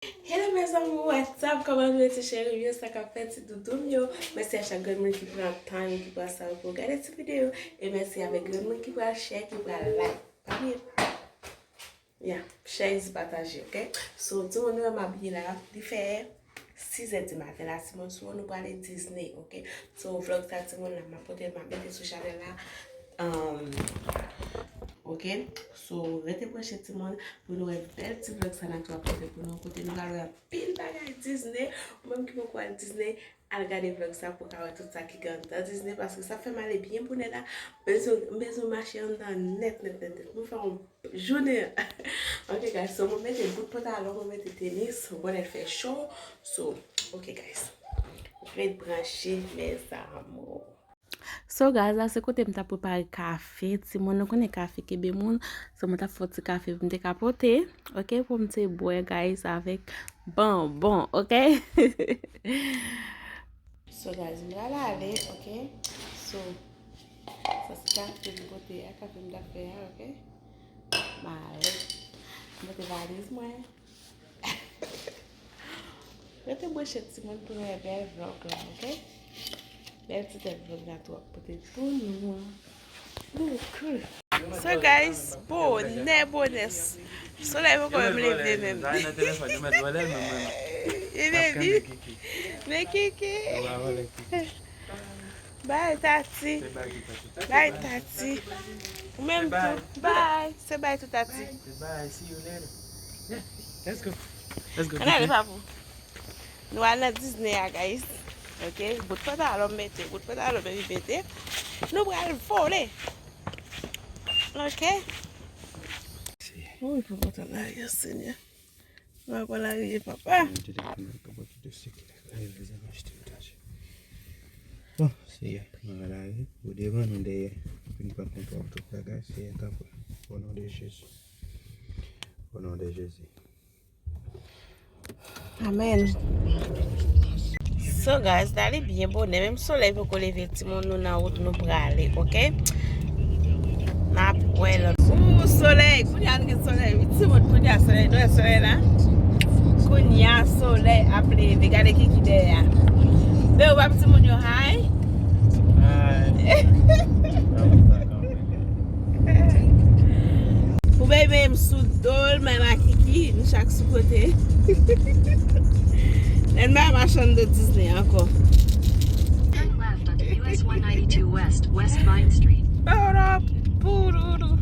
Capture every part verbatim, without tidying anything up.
Hello mes amours, what's up? Kòman nou ye ti cheri m yo, sa k ap fèt ti doudou m yo? Mèsi a chak grenn moun ki pran tan yo, ki pran san yo pou gade ti videyo. E mèsi avèk grenn moun ki pral share, ki pral like. Pa bliye. Yeah, share is pataje, ok? So, timoun nou wè m abiye la, li fè sis è di maten la, timoun, so nou prale Disney, ok? So, vlog sa timoun la, m ap pote l, m ap mete sou chanèl la. Um, ok? So, rete branche timoun pou nou wè bèl ti vlog sa Natou ap pote pou nou, kote nou pral wè anpil bagay Disney. Ou menm ki poko al Disney, al gade vlog sa pou ka wè tout sa ki gen anndan Disney, paske sa fè m ale byen bonè la. M bezwen, m bezwen mache anndan nèt, nèt, nèt, nèt. Mwen fè yon jounen an. Ok, guys, so mwen mete bout pantalon, mwen mete tenis, bonè fè cho. So, ok, guys. Ret branche, mes amours. So, guys, la se kote m t ap prepare kafe. Timoun, nou konnen kafe kenbe moun. So, mwen t ap fè yon ti kafe pou m te ka pote. Ok, pou m te bwè, guys, avèk bonbon, ok? So, guys, m pral ale, ok? So, sa se kafe m pote a, kafe m t ap fè a, ok? M ale. M pote valiz mwen. Rete branche timoun pou nou wè bèl vlog la, ok? Bèl ti tèt vlog la tou ap pote pou nou an. Ooh, cool. So guys, bonè, bonè. Solèy poko menm leve menm. E baby. Men Kiki. Bay Tati. Bay Tati. Ou menm tou. Bay. Se bay tou Tati. Bye, see you later. Yeah, let's go. Let's go, Ann ale, Kiki. Papou. Nou al nan Disney a, guys. Ok, bout pantalon mete, bout pantalon baby mete. Nou pral vole. Ok. Woy, papa, t al lage, Senyè. Mwen pa lage, papa. Mwen te dekouvri kòman tout de seki la. Ay, lèzanmi, achte yon tache. Bon, Senyè, mwen al lage. Ou devan, nou dèyè. Vin pran kontwòl tout bagay, Senyè, tanpri. O non de Jezi. O non de Jezi. Amen. So guys, dale byen bonè. Menm solèy poko leve, timoun, nou nan wout, nou prale, ok? N ap wè lòt. Ooh, solèy. Kounye a nou gen solèy. Wi, timoun, kounye a solèy. Nou wè solèy la? Kounye a solèy ap leve. Gade Kiki dèyè a. Men ou pa timoun yo, hi. Hi. Pou bebe m sou do l, men Makiki, nou chak sou kote. Lè n pa mache anndan Disney ankò. Turn left onto U S one ninety-two West, West Vine Street. Poudoudou.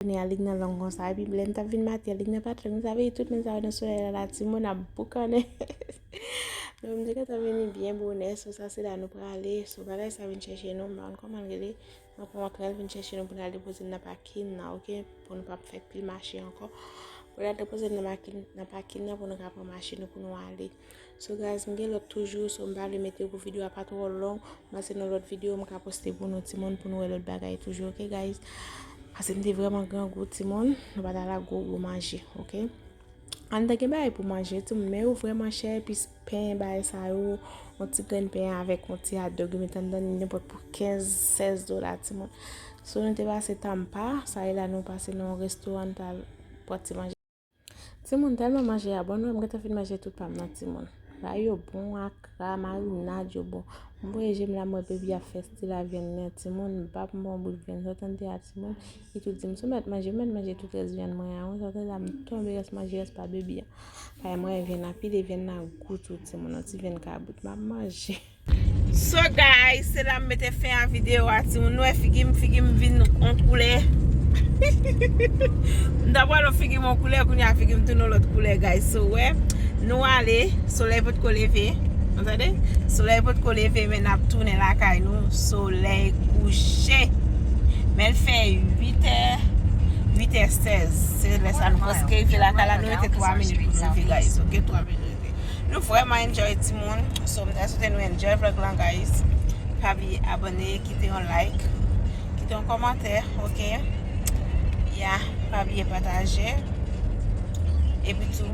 Jounen an, lig nan long konsa, epi lè n t ap vin maten, lig nan pa t long, sa vle di tout moun sa yo nan solèy la, la, timoun ap boukannen. Nou menm, nou gentan vini byen bonè, so sa se la nou prale, so bagay sa vin chèche nou, m pa konn kòman l rele, m ap montre l, vin chèche nou pou n al depoze n nan pakin nan, oke, pou nou p ap fè pil mache ankò. Pou n al depoze n nan pakin, nan pakin nan, pou nou ka pran machin nou pou nou ale. So guys, m gen lòt toujou, so m pa vle mete pou videyo a pa twò long, m pase nan lòt videyo, m ka poste pou nou timoun, pou nou wè lòt bagay toujou, oke guys? Pase m te vrèman grangou timoun, nou pa t al ak gwo gwo manje, oke? Anndan gen bagay pou manje timoun, men yo vrèman chè, epi pen bagay sa yo, yon ti grenn pen avèk yon ti hotdog, yo met anndan li nenpòt pou kenz, sèz dola timoun. So nou te pase Tampa, sa e la nou pase nan yon restoran, nou t al pran ti manje. Timoun, tèlman manje a bon, nou, m gentan fin manje tout pa m nan, timoun. Bagay yo bon, akra, marinad yo bon. M voye je m la, m wè baby ap fè stil a vyann nan, timoun, m p ap bon bout vyann, sa w tande a, timoun. Li tou di m, si w mèt manje, m mèt manje tout rès vyann mwen an, wi, sa w tande a, m tonbe rès manje rès pa baby a. Paske mwen vyann anpil, e vyann nan gou tou, timoun, yon ti vyann kabrit, m ap manje. So guys, se la m mete fen a videyo a, timoun. Nou wè figi m, figi m vin on koulè. M ta pral on figi m on koulè, kounye a figi m tounen on lòt koulè, guys. So, wè, nou ale, solèy potko leve. Ou tande? Solèy potko leve, men n ap tounen lakay nou. Solèy kouche. Men l fè uit è, uit è sèz. Se lè sa nou prèske rive lakay la, nou rete twa minit pou nou rive, guys. Oke, twa minit. Nou vrèman enjoy timoun. So, m ta swete nou enjoy vlog lan, guys. Pa bliye abòne, kite yon like, kite yon kòmantè, oke? Ya, pa bliye pataje. Epi tou,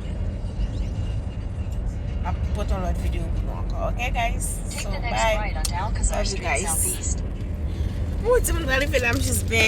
m ap pote yon lòt videyo pou nou ankò, oke, guys? So, bye. Love you, guys. Wou, timoun pral rive la, m jis benyen.